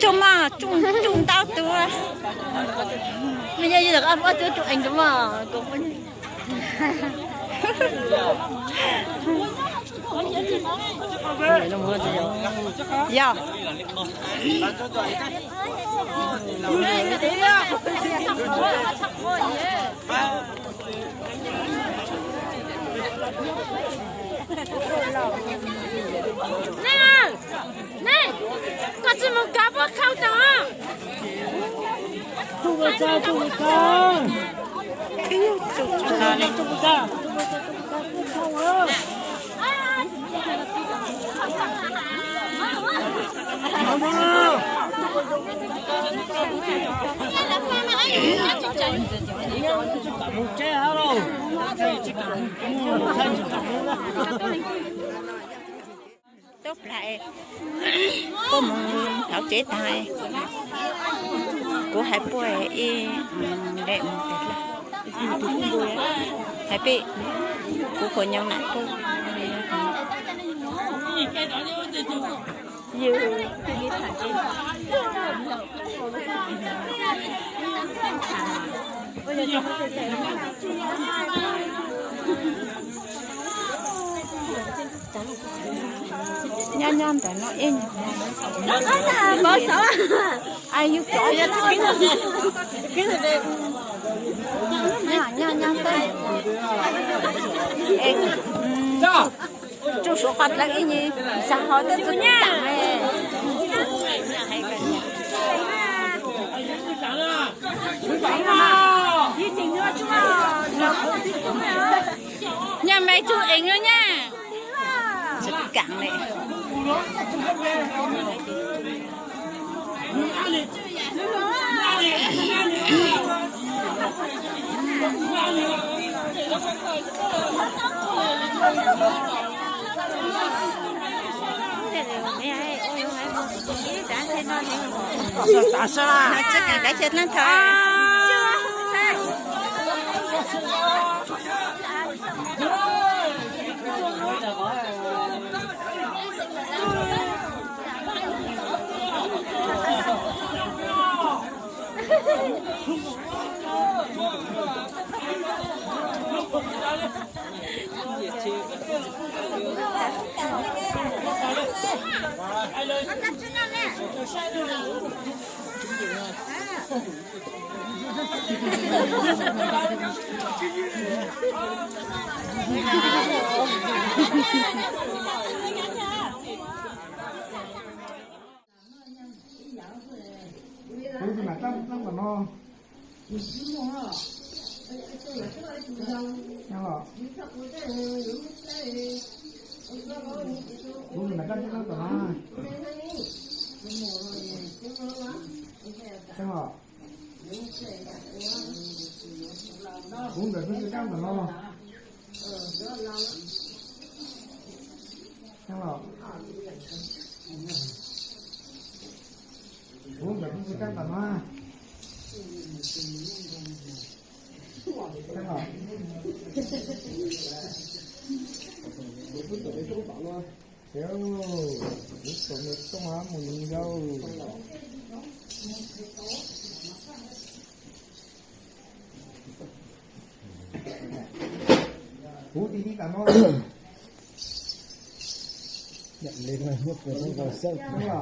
Mas tsuj tsuj ntau tus. Me nyuam yog ob tug tsuj eev tus mas kuv yog. Nej, nej, koj tsis mus kav poj khau tau. Tub plais, puab mus hauv tsev tag, kuv hais puab ib le mus tas, hais peb, kuv puas nyob na puab. Nyob nyob ntawm no ib nyuag hmo, yus cov nyob nyob nyob tej, tsuj suav qhov dlawb ib nyuag xya hov tej tsuj tam. Nyaj me tsuj eev no nyaj. Tsis kaam le. Tsis kaam kav cia nab thaum. Kuv tsis mam tab tom no. Nyob los. Kuv tsis mam tab tom no. Nyob los. Kuv nkawm peb tsis tab tom no. Nyob los. Kuv nkawm peb tsis tab tom no. Kuv ti ti tam no. Nyob los.